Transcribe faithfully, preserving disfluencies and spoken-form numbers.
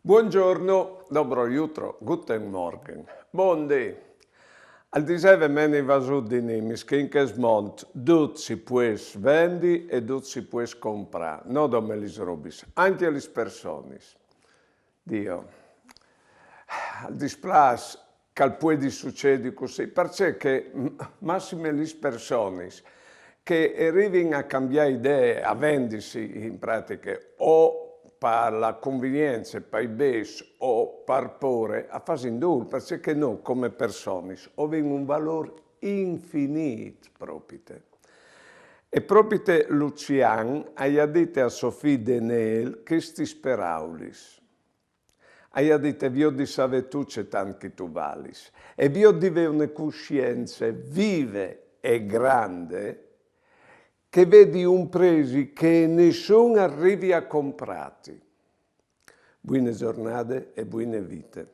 Buongiorno, dobro jutro, guten Morgen, bon dì. Al diseve Meni Vasut di Nimis che in chest mont dut si pues vendi e dut si pues comprâ, no dome lis robis, ancje lis personis. Dio, al displâs che al puedi sucedi cussì, parcè che m-, massime lis personis che a rivin a cambiâ idee, a vendisi in pratiche, o par la convenience, pai bêçs o par pôre, a fasin dûl, parcè che nô, come personis, o vin un valôr infinît propite. E propite Lucian aial dit a so fi Denêl chestis peraulis. Aial dit: viôt di savê tu ce tant che tu valis, e viôt di vê une cussience vive e grande, che vedi un presi che nissun al rivi a comprâti. Buine zornade e buine vite.